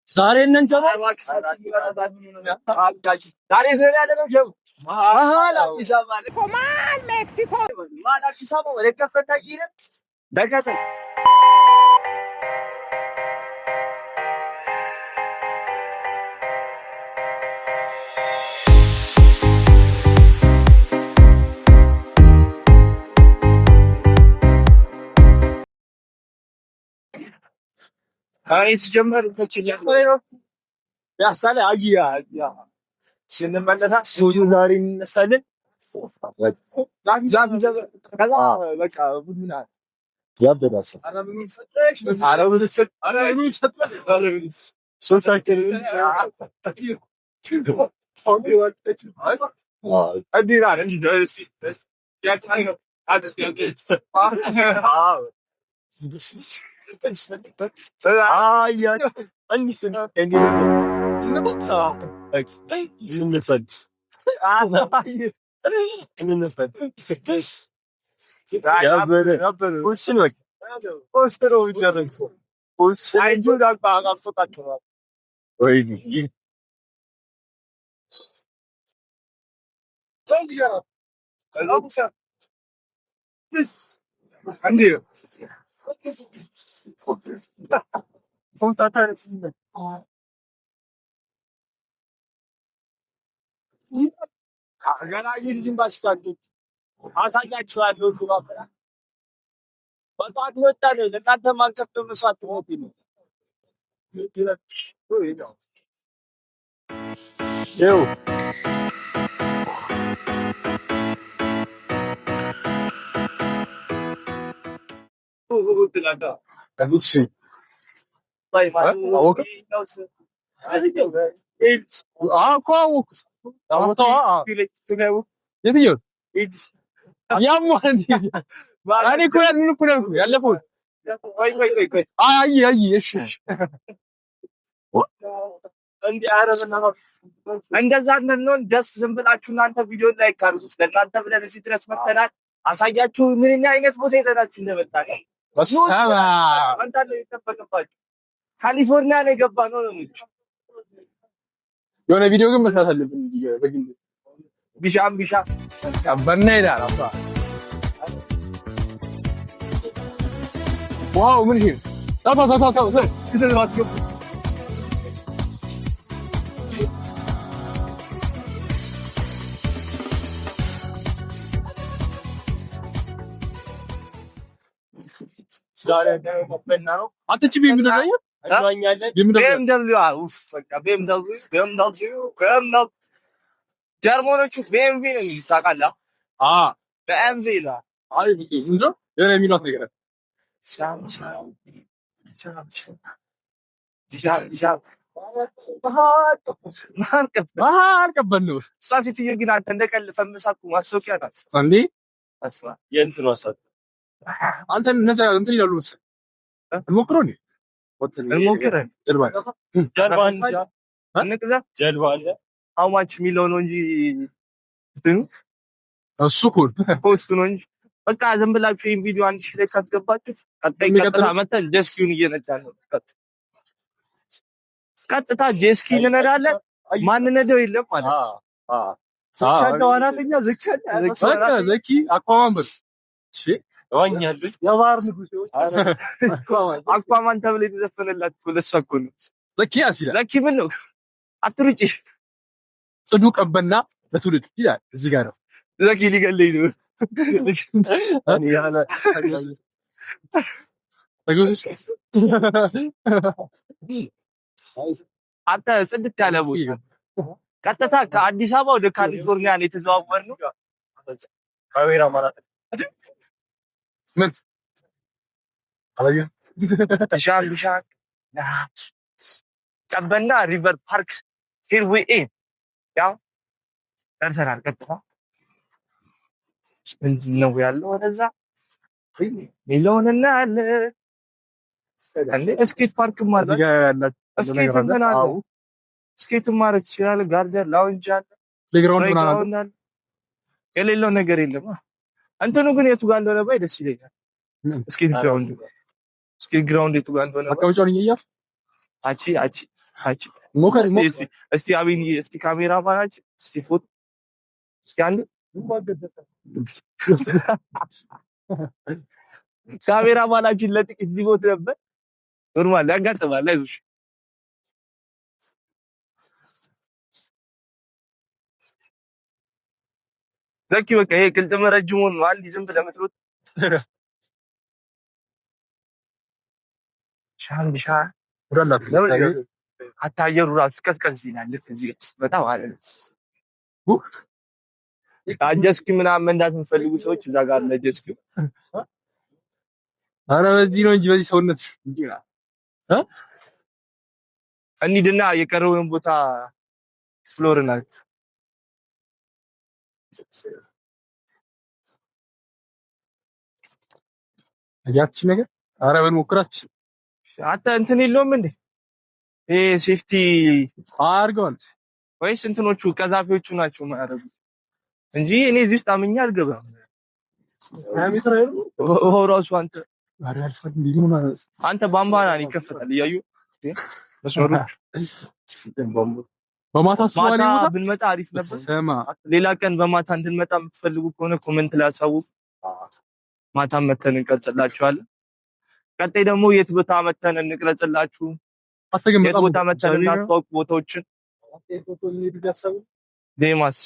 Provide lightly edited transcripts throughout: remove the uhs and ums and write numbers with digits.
ዛሬ እንንጀባ ዛሬ ያለ መሀል አዲስ አበባ መሀል ሜክሲኮ መሀል አዲስ አበባ ወደ ከፈታ ደከተኝ። እኔ ሲጀመር ፒያሳ ላይ አያ አያ ስንመለሳ ዛሬ እንነሳለን። በቃ ቡና አሳያችኋለሁ። በጠዋት ወጣን። ለእናንተ ማንከፍተው መስዋዕት ነው። ይኸው የትኛውን እኔ እኮ ያንን እኮ ነው ያልኩህ ያለፈውን። አይ አይ እሺ እንደዛ እንድንሆን ደስ ዝም ብላችሁ እናንተ ቪዲዮ ላይ ካርዙት ለእናንተ ብለን እዚህ ድረስ መጥተናል። አሳያችሁ ምን አይነት ቦታ ይዘናችሁ እንደመጣን አንተ ነው የሚጠበቅባችሁ። ካሊፎርኒያ ነው የገባ ነው ነው የሆነ ቪዲዮ ግን መስራት አለብን። በግል ቢሻም ቢሻ ቀበና ይላል አባ ዋው ምን ይሄ ታው ታው ታው ታው ሰው ከተማ አስገቡ። አትችም የምንለው BMW በቃ BMW ጀርመኖቹ BMW ነው የሚሉት ታውቃለህ? BMW ይላል። አይ የሆነ የሚሏት ነገር መሀል ቀበል ነው። እሷ ሴትዮ ግን አንተ እንደ ቀልድ ፈምሳ እኮ ማስታወቂያ ናት እንዴ? የእንትኗ አንተ እነዚያ እንትን ይላሉ መሰለኝ። እንሞክረው እንዴ? እንሞክረን ጀልባ እንግዛ። ጀልባ አለ how much የሚለው ነው እንጂ እንትኑ እሱ እኮ post ነው እንጂ በቃ ዝም ብላችሁ ይሄን ቪዲዮ 1000 ላይ ካስገባችሁ ቀጣይ ቀጥታ መተን jet ski ውን እየነዳን ነው። ቀጥታ jet ski እንነዳለን። ማንነደው የለም ማለት ነው። ዘኪ አኳማን በል የባህር ንጉሥ አኳማን ተብሎ የተዘፈነላት እኮ ለእሷ እኮ ነው። ዘኪ ያሲላል። ዘኪ ምን ነው አትሩጪ። ጽዱ ቀበና በትውልድ ይላል። እዚህ ጋር ነው ዘኪ ሊገለኝ ነው። አንተ ጽድት ያለ ቦታ ቀጥታ ከአዲስ አበባ ወደ ካሊፎርኒያ ነው የተዘዋወርነው። ምን ሻን ቀበና River Park here we in ያው ደርሰናል። ቀጥታ ምንድን ነው ያለው ወደዛ ሚለውን እናያለን። Skate park ም አለ፣ skate እንትን አለ፣ skate ማድረግ ትችላለህ። Garden lounge አለ፣ Playground አለ። የሌለው ነገር የለም። እንትኑ ግን የቱ ጋር እንደሆነ ባይ ደስ ይለኛል። Skate ground skate ground የቱ ጋር እንደሆነ መቀመጫውን እያየህ አቺ አቺ ሞከር እስቲ አቤን፣ እስቲ ካሜራ ማናች፣ እስቲ ፎቶ፣ እስቲ አንድ ካሜራ ማናችን ለጥቂት ሊሞት ነበር። Normal ያጋጥማል። አይዞሽ። ዘኪ በቃ ይሄ ቅልጥም ረጅሙን ነው አንድ ዝም ብለህ የምትሮጥ ሻን ሻ አታየሩ ራሱ ቀዝቀዝ ይላል። ልክ እዚህ ጋር ስትመጣ ማለት ነው። Jet ski ምናምን መንዳት የምትፈልጉ ሰዎች እዛ ጋር አለ jet ski። ኧረ በዚህ ነው እንጂ በዚህ ሰውነት እንሂድና የቀረውን ቦታ explore እናድርግ። ያቺ ነገር ኧረ ብንሞክራት አንተ እንትን የለውም እንዴ? ይሄ safety አድርገዋል ወይስ እንትኖቹ ቀዛፊዎቹ ናቸው የማያደርጉት? እንጂ እኔ እዚህ ውስጥ አምኜ አልገባም። ውሃው ራሱ አንተ አንተ ባምባና ይከፈታል እያዩ መስመሮች በማታ ማታ ብንመጣ አሪፍ ነበር። ሌላ ቀን በማታ እንድንመጣ የምትፈልጉ ከሆነ comment ላይ አሳውቁ። ማታ መተን እንቀርጽላችኋለን። ቀጣይ ደግሞ የት ቦታ መተን እንቅረጽላችሁ፣ የት ቦታ መተን እናስተዋውቅ ቦታዎችን። ዴማስ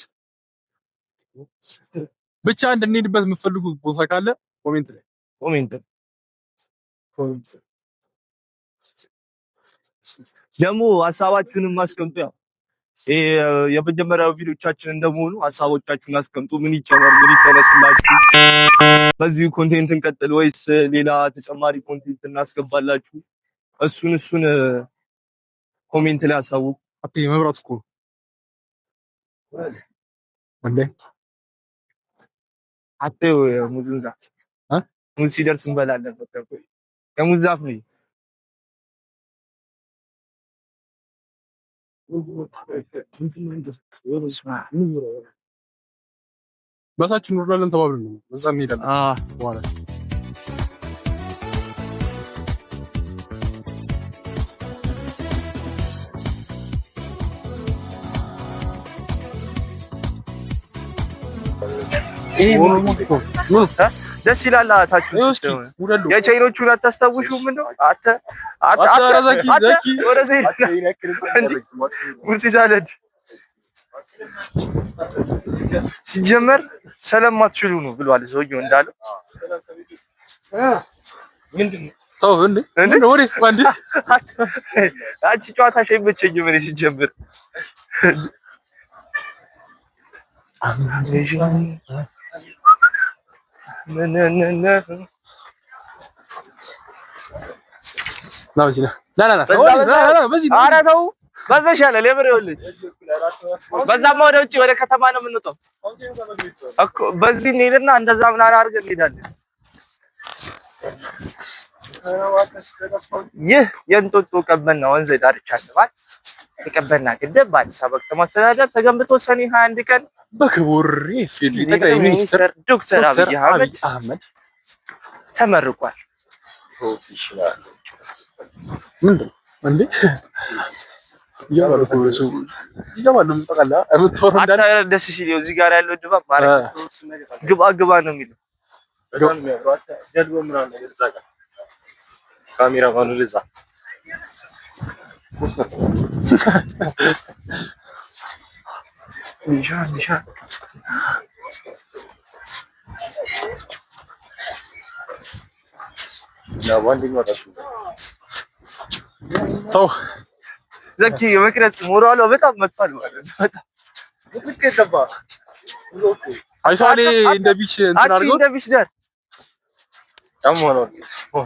ብቻ እንድንሄድበት የምትፈልጉ ቦታ ካለ comment ላይ comment ደግሞ ሀሳባችሁንም አስቀምጡ። ያው ይሄ የመጀመሪያው ቪዲዮቻችን እንደመሆኑ ሀሳቦቻችሁን አስቀምጡ። ምን ይጨመር፣ ምን ይቀነስላችሁ፣ በዚሁ content እንቀጥል ወይስ ሌላ ተጨማሪ content እናስገባላችሁ? እሱን comment ላይ አሳውቁ። አቴ መብራት እኮ እንዴ አቴ ሙዙን ዛፍ ሙዝ ሲደርስ እንበላለን። በቃ የሙዝ ዛፍ ነው። በታች እንወርዳለን ተባብለን ነው እዛ እንሄዳለን በኋላ። ደስ ይላል። ታችሁ የቻይኖቹን አታስታውሹም? እንደው አተ አተ አተ ወደዚህ ሲጀመር ስለማትችሉ ነው ብሏል ሰውዬው እንዳለው። አንቺ ጨዋታሽ አይመቸኝም እኔ ሲጀምር ኧረ ተው፣ በዛ ይሻላል። የምር ይኸውልህ፣ በዛማ ወደ ውጭ ወደ ከተማ ነው የምንወጣው እኮ። በዚህ እንሄድና እንደዛ ምናምን አድርገን እንሄዳለን። ይህ የእንጦጦ ቀበና ወንዝ ዳርቻ ልማት የቀበና ግድብ በአዲስ አበባ ከተማ አስተዳደር ተገንብቶ ሰኔ 21 ቀን በክቡር የኢፌዴሪ ጠቅላይ ሚኒስትር ዶክተር አብይ አህመድ ተመርቋል። ምንድን ነው እንዴ? ደስ ሲል እዚህ ጋር ያለው ድባብ ግባ ግባ ነው የሚለው። ተው ዘኪ የመቅረጽ ሞራሏ በጣም መጥቷል ማለት ነው። በጣም አይሷኔ እንደ ቢች እንትን አድርገው እንደ ቢች ዳር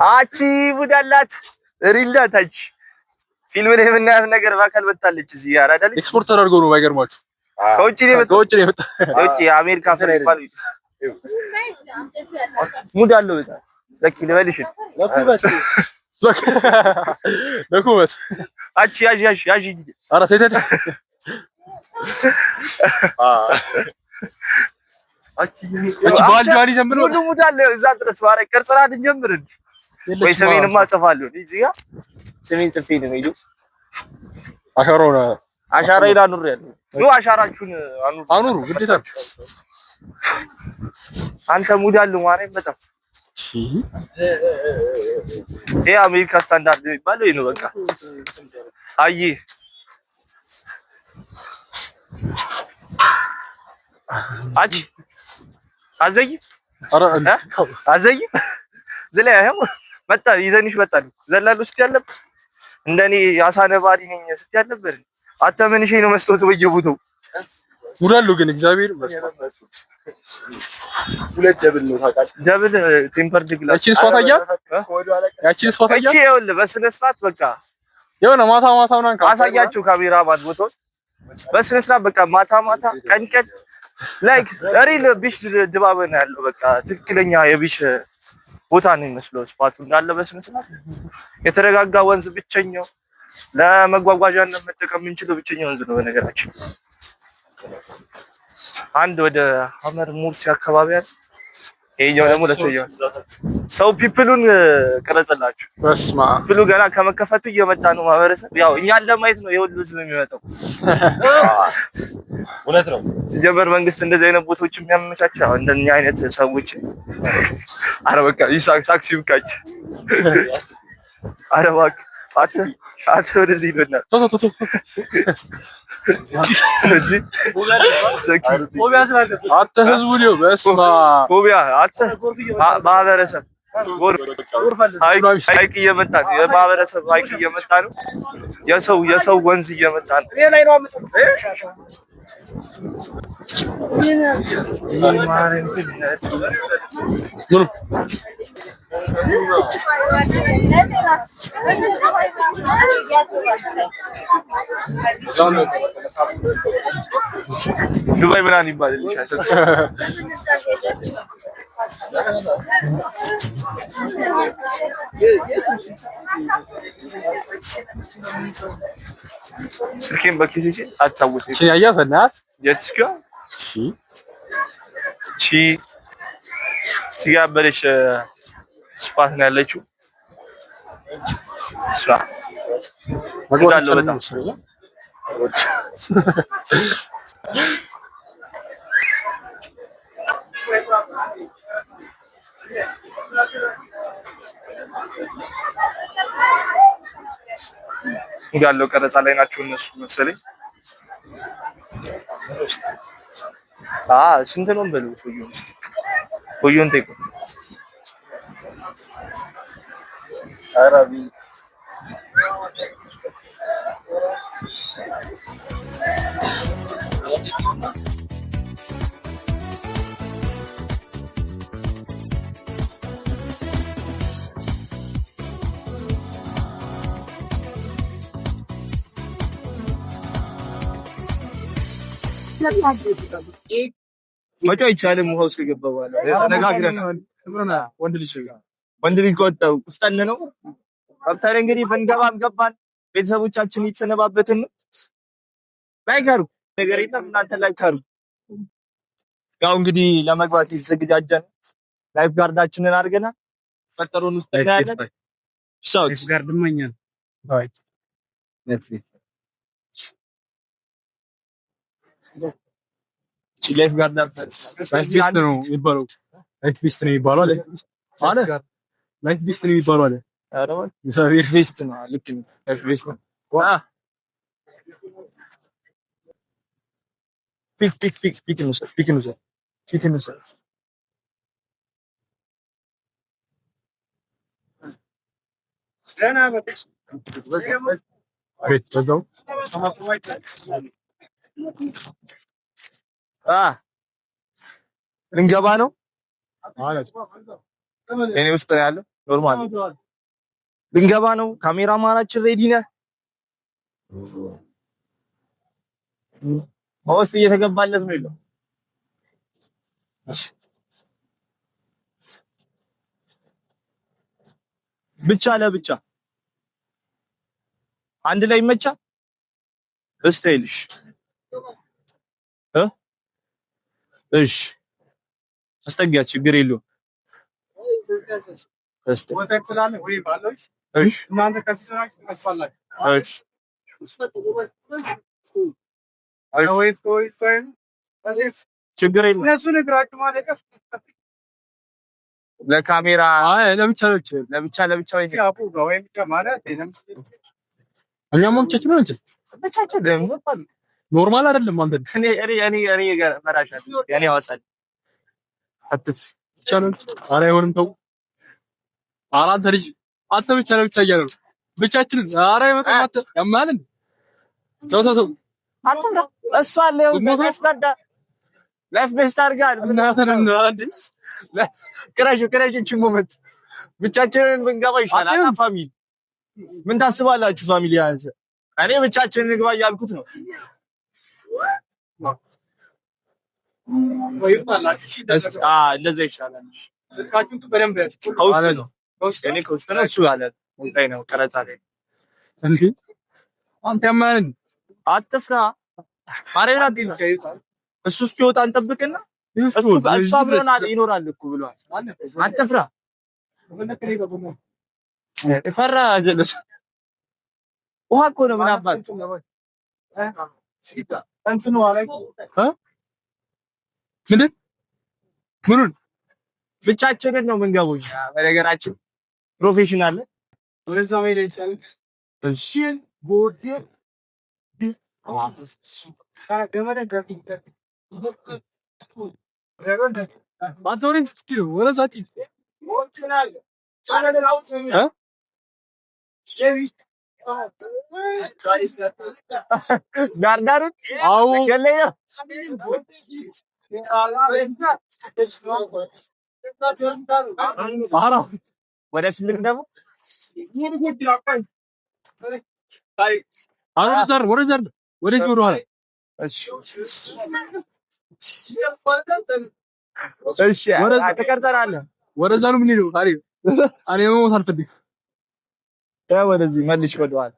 አቺ ቡዳላት ሪላት አቺ ፊልም ላይ የምናያት ነገር በአካል መጣለች። እዚህ ጋር አይደል? ኤክስፖርት ተደርጎ ነው ባይገርማችሁ፣ ከውጭ ነው የመጣው። ከውጭ ነው የመጣው። ከውጭ የአሜሪካ ፍሬ ይባል ሙድ አለው በጣም ዘኪ ልበልሽ። ለኩበት አቺ ያዥ ያዥ ያዥ። ኧረ ተይ ተይ ተይ። እቺ ባልጇን ይዘን ብንወጣ ሙድ ሙድ አለ እዛ ድረስ ማረ ቅርጽ እንጀምር እንጂ ወይ ስሜንማ እጽፋለሁ እዚህ ጋር ስሜን ጽፌ ነው የሚሄደው። አሻራውን አሻራዬን አኑሬያለሁ። ኑ አሻራችሁን አኑሩ አኑሩ ግዴታ። አንተ mood አለው ማርያም በጣም ይሄ አሜሪካ ስታንዳርድ የሚባለው ይሄ ነው። በቃ አይ አንቺ አዘይም አዘይም ዝላ ይኸው መጣ ይዘንሽ መጣ ዘላለሁ ስትይ አልነበር? እንደኔ አሳ ነባሪ ነኝ ስትይ አልነበር? አተመንሽ ነው መስሎት በየቦታው mood አለው ግን እግዚአብሔር ሁለት double ነው ታውቃለህ። Double tempered glass ያቺን spot አያት፣ ያቺን spot አያት። እቺ ይኸውልህ በስነ ስርዓት በቃ የሆነ ማታ ማታ ምናምን አሳያችሁ ካሜራ ማን ቦታውን በስነ ስርዓት በቃ ማታ ማታ ቀን ቀን like real beach ድባብ ነው ያለው። በቃ ትክክለኛ የ beach ቦታ ነው የሚመስለው spot ኡ እንዳለ በስነ ስርዓት የተረጋጋ ወንዝ፣ ብቸኛው ለመጓጓዣነት መጠቀም የምንችለው ብቸኛው ወንዝ ነው። በነገራችን አንድ ወደ ሀመር ሙርሲ አካባቢ አለ። ይሄኛው ደግሞ ሁለተኛው ሰው people ኡን ቅረጽላችሁ። በስመ አብ people ኡ ገና ከመከፈቱ እየመጣ ነው ማህበረሰብ። ያው እኛን ለማየት ነው የሁሉ ህዝብ የሚመጣው። እውነት ነው። ሲጀመር መንግስት እንደዚህ አይነት ቦታዎች የሚያመቻቸው እንደኛ አይነት ሰዎች። አረ በቃ ይሳቅ ሳክሲ ይብቃች። አረ እባክህ አንተ አንተ ወደዚህ ይበላል። አንተ ህዝቡ ነው። በስመ አብ ፎቢያ አንተ ማህበረሰብ ሀይቅ እየመጣ ነው። የማህበረሰብ ሀይቅ እየመጣ ነው። የሰው የሰው ወንዝ እየመጣ ነው። ምኑ ዱባይ ምናምን ይባልልሻል። ስልኬን በኪሴ አታውት እቺን ያያት በእናትህ የት ጋ እሺ ቺ እዚህ ጋ ያበደች spot ነው ያለችው። ስራ መግባት እንዳለው አይቻልም በጣም መሰለኝ። እንዳለው ቀረጻ ላይ ናቸው እነሱ መሰለኝ። ስንት ነው በለው ሰውየውን እስኪ ሰውየውን ጠይቀው። መጫ አይቻልም። ውሃ ውስጥ ከገባ በኋላ ተነጋግረናል። ወንድ ልጅ ወንድ ልጅ ከወጣው ቁስጠን ነው። ከብታሪ እንግዲህ ብንገባም ገባን። ቤተሰቦቻችን እየተሰነባበትን ነው። Like አድርጉ፣ ነገር የለም እናንተ like አድርጉ። ያው እንግዲህ ለመግባት የተዘገጃጀን life guard ኣችንን አድርገናል። ፈጠሩን ውስጥ እናያለን። ሰው ጋር ድመኛል። Life guard Life vest ነው የሚባለው። Life vest ነው የሚባለው አለ አለ life vest ነው የሚባለው አለ። እግዚአብሔር Vest ነው። ልክ ነው። Life vest ነው። Pic pic pic pic እንውሰድ፣ pic እንውሰድ፣ pic እንውሰድ። ቤት በዛው ልንገባ ነው። ማለት እኔ ውስጥ ነው ያለው። Normal ልንገባ ነው። ካሜራማናችን ready ነህ? ውስጥ እየተገባለት ነው የለው። ብቻ ለብቻ አንድ ላይ ይመቻል። እስታይልሽ እ እሺ አስጠጊያ ችግር የለውም። እሺ እሺ ችግር የለም። ለካሜራ ለብቻ ለብቻ ለብቻ ወይ እኛማ ብቻችን ነው እንጂ ብቻችን ደግሞ normal አይደለም። አንተ እኔ እኔ እኔ እኔ እኔ ያወሳል አትፍ ብቻ ነው። ኧረ አይሆንም፣ ተው። ኧረ አንተ ልጅ አንተ ብቻ ለብቻ እያለ ነው ብቻችንን። ኧረ አይመጣም። አንተ ያማል እንዴ? ተው ተው ተው። አንተ እሷ አለ life best አድርጋል። እናትህን እንዴ! ቅረሽ ቅረሽ እቺ moment ብቻችንን ብንገባ ይሻላል። Family ምን ታስባላችሁ? Family ያንተ እኔ ብቻችንን እንግባ እያልኩት ነው። እንደዛ ይሻላል። ከውስጥ ነው፣ ከውስጥ ነው እሱ አለ ላይ ነው ቀረጻ ላይ እንዴ! አንተ ያማል እንዴ? አትፍራ። ማርያምን አትፍራ። እሱ እስኪወጣ እንጠብቅና እሱ አብሮን ይኖራል እኮ ብሏል። አትፍራ። ፈራ ጀለስ ውሃ እኮ ነው። ምን አባት ምንድን ምኑን ብቻችንን ነው የምንገባው። በነገራችን professional አንተ ወዴት ስትሄድ ነው? ወደዛ አትሂድ። ዳርዳሩን አዎ ገለኝ ነው። ኧረ ወደፊት ልቅደሙ። ኧረ ወደዛ አይደለም፣ ወደዛ አይደለም፣ ወደዚህ ወደኋላ። እሺ ተቀርጸናል። ወደዛ ነው የምንሄደው። እኔ መሞት አልፈልግም። ወደዚህ መልሽ ወደኋላ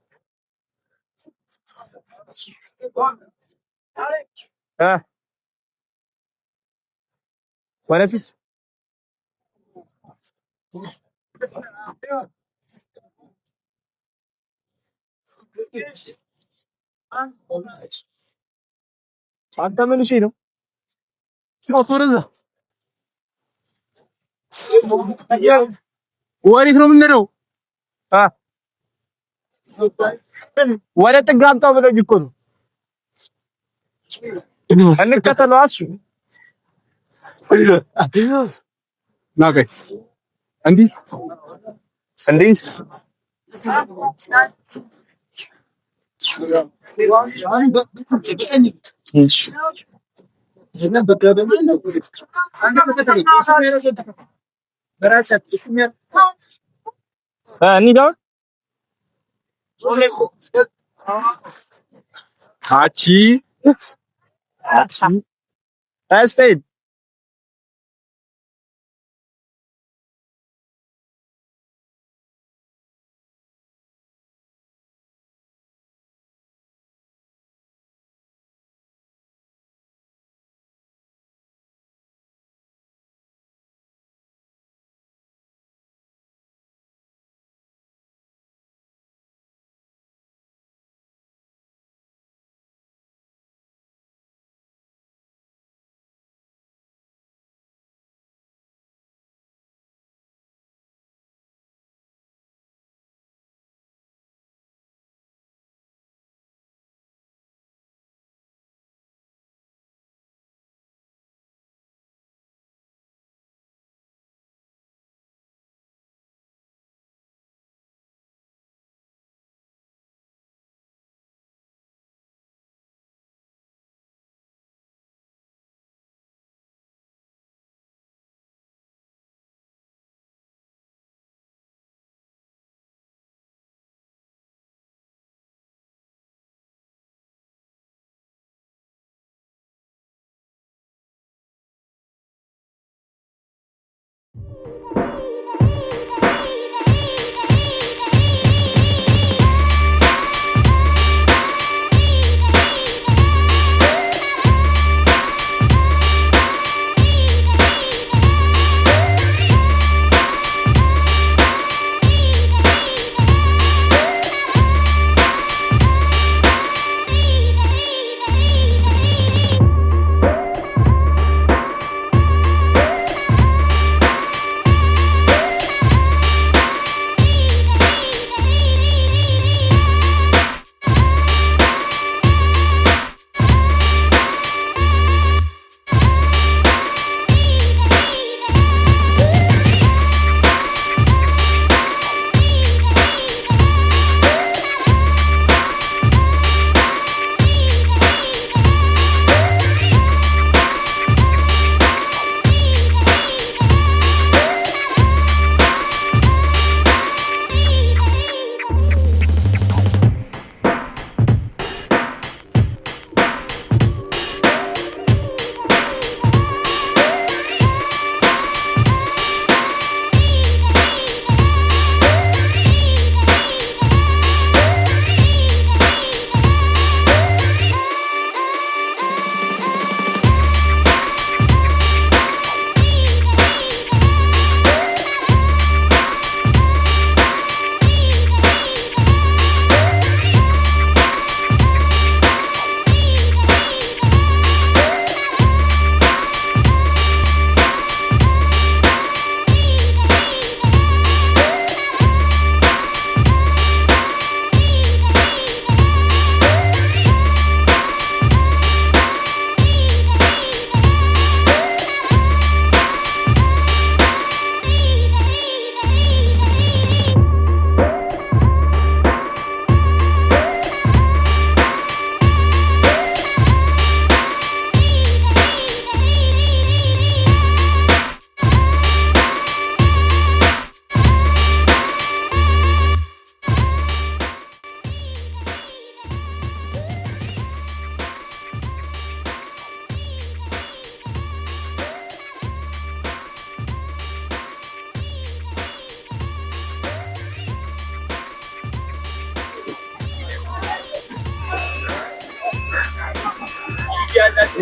ወደፊት አንተ ምን እሺ ነው? ወደዛ ወዴት ነው የምንሄደው? ወደ ጥግ አምጣው ብለኝ እኮ ነው። እንከተለው። እሱ ና ቆይ፣ እንዲህ እንዲህ እንሂድ አሁን። አቺ እስቲ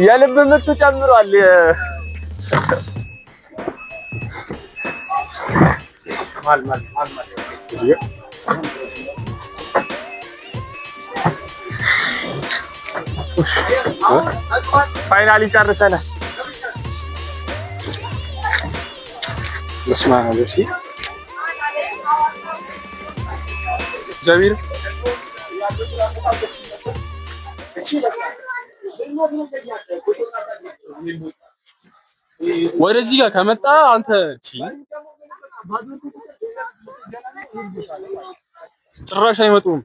የልብ ምቱ ጨምሯል። እዚህ ጋር Finally ጨርሰናል። በስመ አብ ልብሴ እግዚአብሔር ወደዚህ ጋር ከመጣ አንተ ጭራሽ አይመጡም።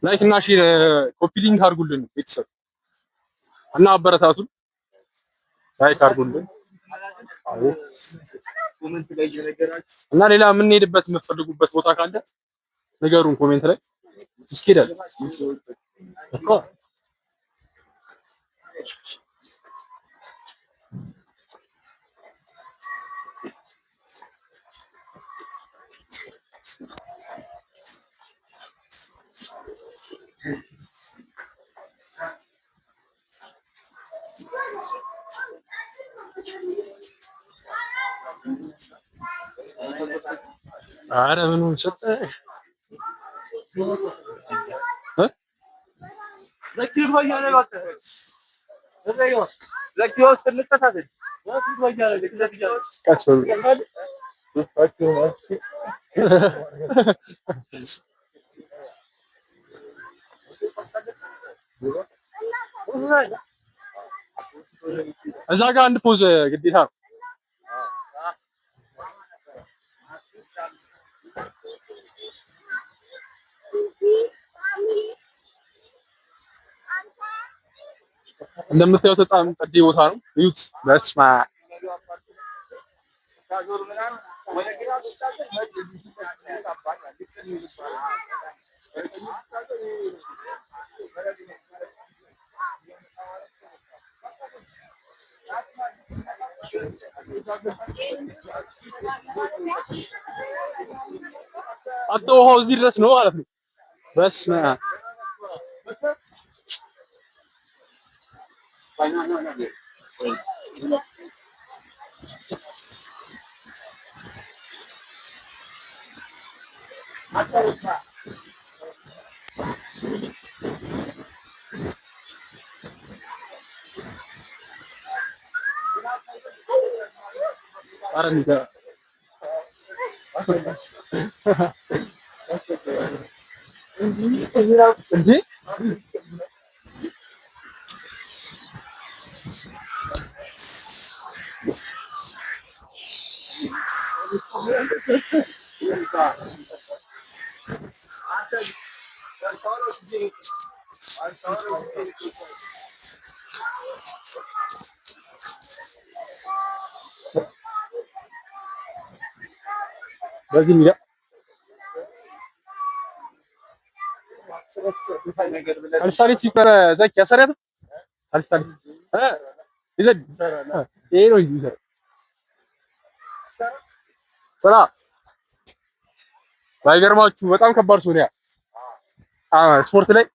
Like እና share copy link አድርጉልን ቤተሰብ እና አበረታቱን። Like አድርጉልን እና ሌላ የምንሄድበት የምትፈልጉበት ቦታ ካለ ንገሩን comment ላይ ይኬዳል እኮ። ኧረ ምኑን ሰጠህ? ቀስ በሉ። እዛ ጋር አንድ pose ግዴታ ነው። እንደምታዩት በጣም ጸዴ ቦታ ነው። እዩት። በስመ አብ አንተ ውሃው እዚህ ድረስ ነው ማለት ነው። በስመ አብ ኧረ እንዴ በዚህ ሚዲያ አልሳሪት ሲፈረ ዘኪ ያሰሪያት አልሳሪት ይዘድ ይሄ ነው ይዘድ ስራ ባይገርማችሁ በጣም ከባድ ሰው ነው። ያ ስፖርት ላይ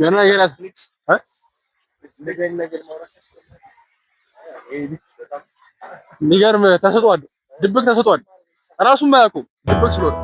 የሆነ ነገር የሚገርም ተሰጥቷል። ድብቅ ተሰጥቷል። ራሱም አያውቁም ድብቅ ስለሆነ